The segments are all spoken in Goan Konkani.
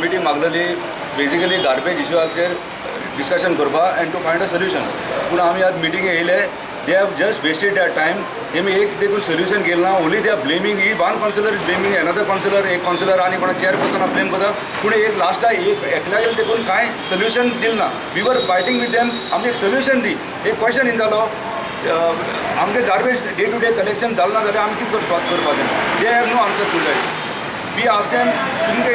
मिटींग मागलेली बेजिकली गार्बेज इशूचेर डिस्कशन करपाक and to find a solution. पूण आमी आज मिटींगे येयले, they have just wasted their time. तेमी एक देखून सोल्युशन केलें ना. Only they are blaming, he one councillor is blaming another councillor, एक कावन्सिलर आनी कोणा चेअरपर्सनाक ब्लेम करता. पूण एक लास्टाक एक एकल्यागेर देखून कांय सोल्युशन दिलें ना. We were fighting with them, आमकां एक सोल्युशन दी. एक क्वेश्चन इन जालो, आमगे garbage day to day collection जालें ना जाल्यार आमी कितें करपाक करपाचें? They have no answer to that. We ask them, तुमचे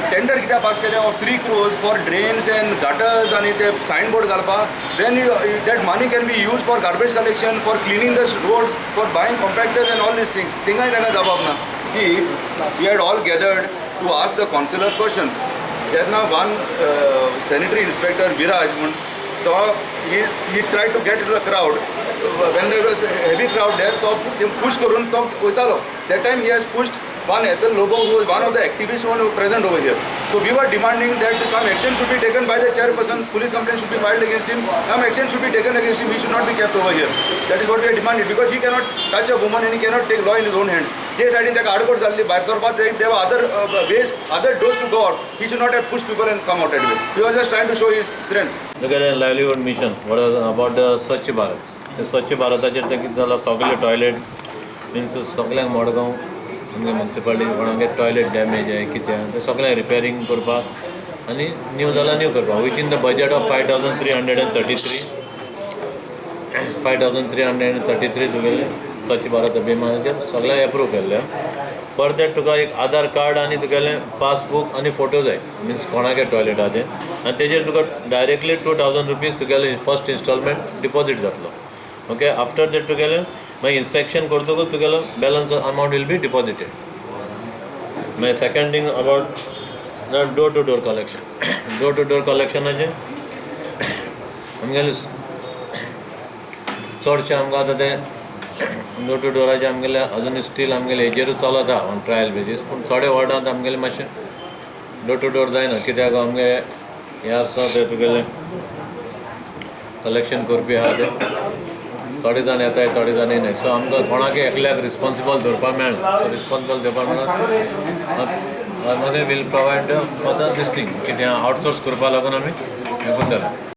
टेंडर कित्याक पास केले of 3 crores for drains and gutters आनी ते सायन बोर्ड घालपाक, then that money can be use for garbage collection, for cleaning the roads, for buying compactors and all these things. थिंगाय तांकां जबाब ना. See, we had all gathered to ask the councillor questions. तेन्ना वन सॅनिटरी इन्स्पेक्टर विराज म्हूण तो he try to get to the crowd. When there was heavy crowd there, तो push करून तो वयतालो. That time he has pushed one Ethel Lobo, who was one of the activists who were present over here. So we were demanding that some action should be taken by the chairperson, police complaint should be filed against him, some action should be taken against him, he should not be kept over here. That is what we are demanding, because he cannot touch a woman and he cannot take law in his own hands. ते सायडीन ताका आडकोट जाल्ली भायर सरपाक, there were other ways, other doors to go out. He should not have pushed people and come out that way. He was just trying to show his strength. तुगेलें livelihood mission about the स्वच्छ भारत. ते स्वच्छ भारताचेर तें कितें जालां, सगळे टॉयलेट मिन्स सगळ्यांक मडगांव आमगे मुन्सिपालिटी कोणागे टॉयलेट डॅमेज आहे कितें आहा, तें सगळें रिपेरींग करपाक आनी न्यू जाल्यार न्यू करपाक within the budget of 5,333, 5,333 तुगेलें स्वच्छ भारत अभियानाचेर सगळें एप्रूव केल्लें. फॉर that तुका एक आधार कार्ड आनी तुगेलें पासबूक आनी फोटो जाय, मिन्स कोणागे टॉयलेट आहा तें, आनी तेजेर तुका डायरेक्टली ₹2,000 तुगेलें फर्स्ट इन्स्टॉलमेंट डिपॉजीट जातलो. ओके, आफ्टर that तुगेलें मागीर इन्स्पेक्शन करतकूच तुगेलो balance amount will be deposited. मागीर second thing about the door to door collection. Door to door कलेक्शनाचें आमगेलें चडशें आमकां आतां तें डोर टू डोराचें आमगेलें अजून स्टील आमगेलें हेजेरूच चलत आहा ऑन ट्रायल बेजीस. पूण थोडे वॉर्डांत आमगेलें मातशें डोर टू डोर जायना, कित्याक आमगे हें आसता तें तुगेलें कलेक्शन करपी आहा ते थोडे जाण येताय, थोडे जाण येनाय. सो आमकां कोणाक एकल्याक रिस्पोन्सिबल दवरपाक मेळना. सो रिस्पोन्सिबल दवरपाक मेळना, मागीर we'll provide for the this thing कितें आउटसोर्स करपा लागून आमी हें करतले.